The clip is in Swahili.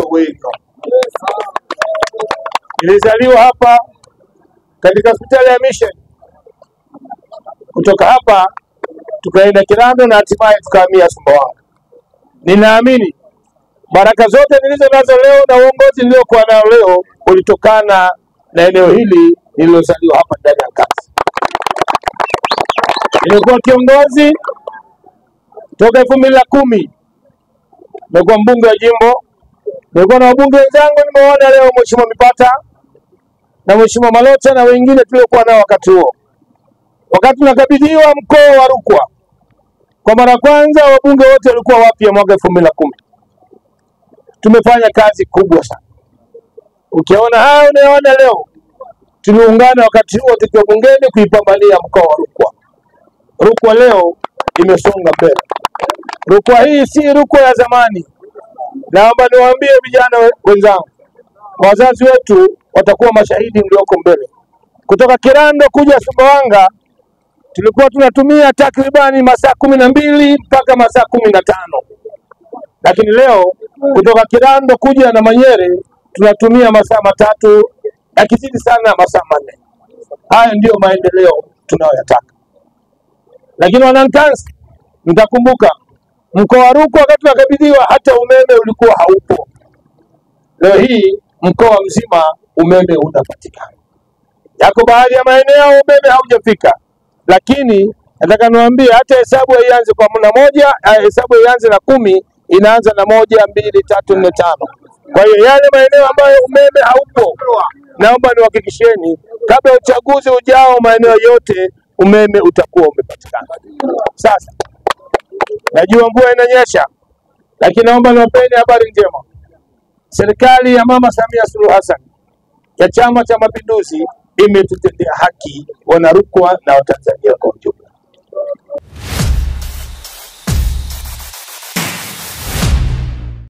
Wega. Nilizaliwa hapa katika hospitali ya Mission. Kutoka hapa tukaenda Kirando na hatimaye tukahamia Sumbawanga. Ninaamini baraka zote nilizo nazo leo na uongozi niliokuwa nao leo ulitokana na eneo hili nililozaliwa hapa ndani ya Nkasi. Nilikuwa kiongozi toka 2010. Nimekuwa mbunge wa jimbo. Nilikuwa na wabunge wenzangu, nimeona leo Mheshimiwa Mipata na Mheshimiwa Malota na wengine tuliokuwa nao wakati huo. Wakati tunakabidhiwa mkoa wa Rukwa kwa mara kwanza, wabunge wote walikuwa wapya mwaka 2010. Tumefanya kazi kubwa sana. Ukiona haya unayoona leo, tuliungana wakati huo tukiwa bungeni kuipambania mkoa wa Rukwa. Rukwa leo imesonga mbele. Rukwa hii si Rukwa ya zamani. Naomba niwaambie vijana wenzangu, wazazi wetu watakuwa mashahidi mlioko mbele. Kutoka Kirando kuja Sumbawanga tulikuwa tunatumia takribani masaa 12 mpaka masaa 15. Lakini leo kutoka Kirando kuja na Manyere tunatumia masaa 3, yakizidi sana masaa 4. Haya ndiyo maendeleo tunayoyataka. Lakini wanankansi, mtakumbuka mkoa wa Rukwa wakati wakabidhiwa hata umeme ulikuwa haupo. Leo hii mkoa mzima umeme unapatikana. Yako baadhi ya maeneo umeme haujafika, lakini nataka niwaambie hata hesabu haianzi kwa moja, hesabu haianzi na 10, inaanza na 1, 2, 3, 4, 5. Kwa hiyo yale maeneo ambayo umeme haupo, naomba niwahakikishieni kabla uchaguzi ujao maeneo yote umeme utakuwa umepatikana. Sasa najua mvua inanyesha, lakini naomba niwapeni habari njema. Serikali ya Mama Samia Suluhu Hassan ya Chama cha Mapinduzi imetutendea haki Wanarukwa na Watanzania kwa ujumla.